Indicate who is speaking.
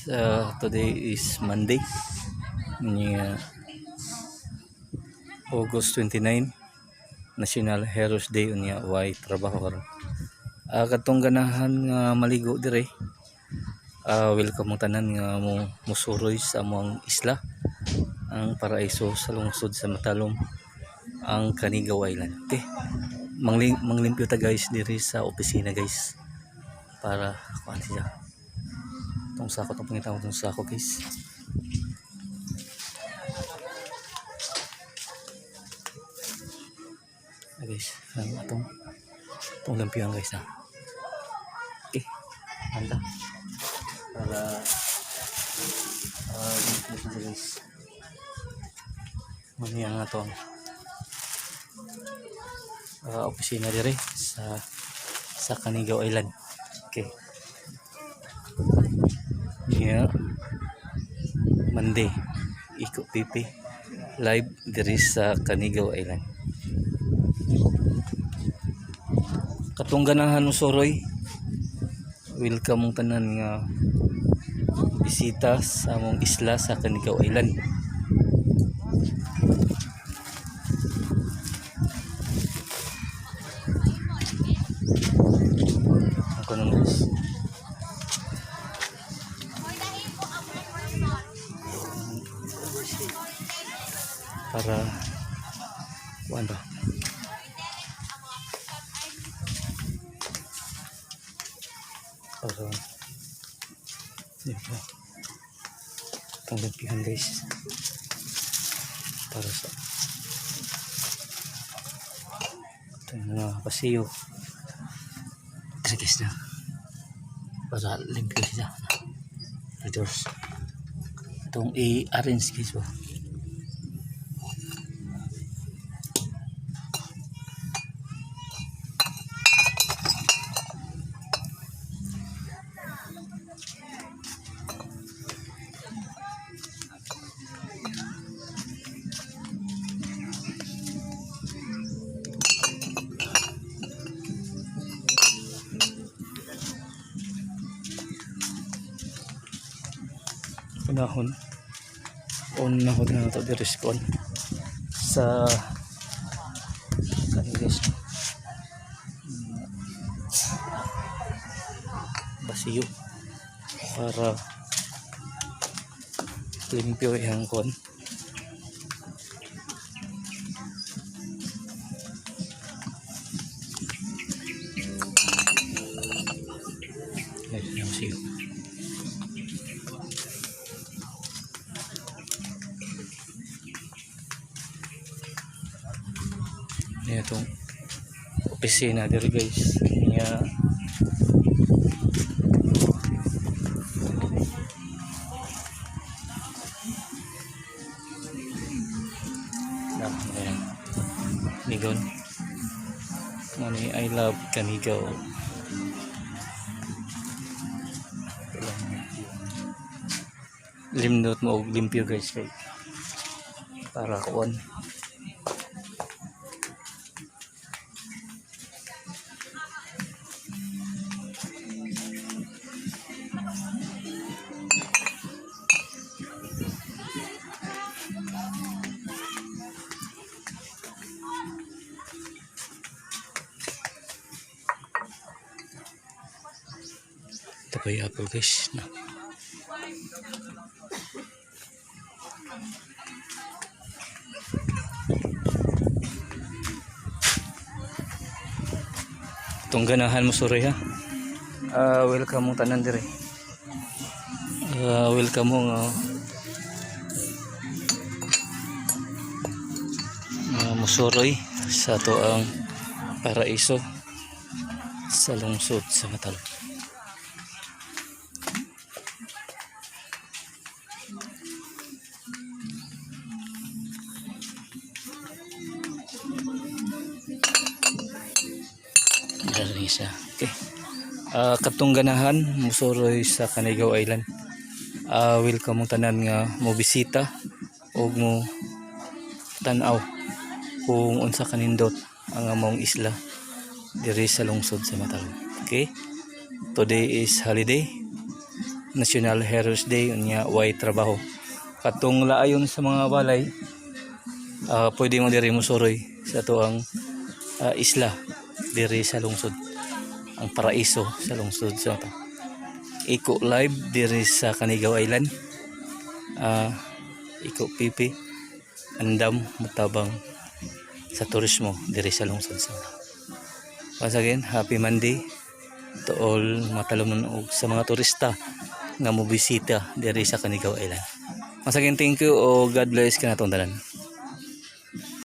Speaker 1: Guys, today is Monday. Niya August 29, National Heroes Day, unya way trabaho karon. Katong ganahan nga maligo dire. Welcome mo tanan nga mo musuroy sa among isla, ang paraiso sa lungsod sa Matalom, ang Canigao Island. Okay. Manglimpyo ta, guys, diri sa opisina, guys, para kuan siya. Tong sako, tong pangita ko tong sako, guys. Ah, guys, ang atong itong lampihan, guys, ha. Okay. Handa. Para limpyo siya, guys. Muna ang atong opisina dire sa Canigao Island. Okay. Yeah. Monday. Iko PP live diri sa Canigao Island. Katong ganahan mo suroy, welcome mong tanan nga bisita sa among isla sa Canigao Island. Ako nang, guys. Para kuan ba? Para di ba? Itong limpihan, guys. Para sa itong mga pasiyo. Tara, guys, na. Para limpyo siya. Doors. Itong i-arrange, guys, ba? Unahon. Unahon na ito diri sa kuan. Sa kani, guys. Basiyo. Para limpyo iyang kuan. Guys, yung basiyo. Yan itong opisina diri, guys. Niya na, ayan. Nigon. Mani I love Canigao. Limnot mo og limpyo, guys, kay para kuan. Ito pa yung apple, guys, na. Itong ganahan mo suroy, ha. Welcome mo tanan dire. Welcome mo nga musuroy sa ato ang paraiso sa lungsod sa Matalom. Dali siya. Okay. Katong ganahan musuroy sa Canigao Island. Welcome mong tanan nga mo bisita og mo tan-aw kung unsa kanindot ang among isla diri sa lungsod sa Matalom. Okay? Today is holiday. National Heroes Day, unya way trabaho. Katong laayon sa mga balay, pwede mo diri musuroy sa atoang isla diri sa lungsod, ang paraiso sa lungsod sa to. Iko Live diri sa Canigao Island. Iko PP andam mutabang sa turismo diri sa lungsod sa. Once again, happy Monday to all mga talumnon ug sa mga turista nga mobisita diri sa Canigao Island. Once again, thank you o God bless kanatong tanan.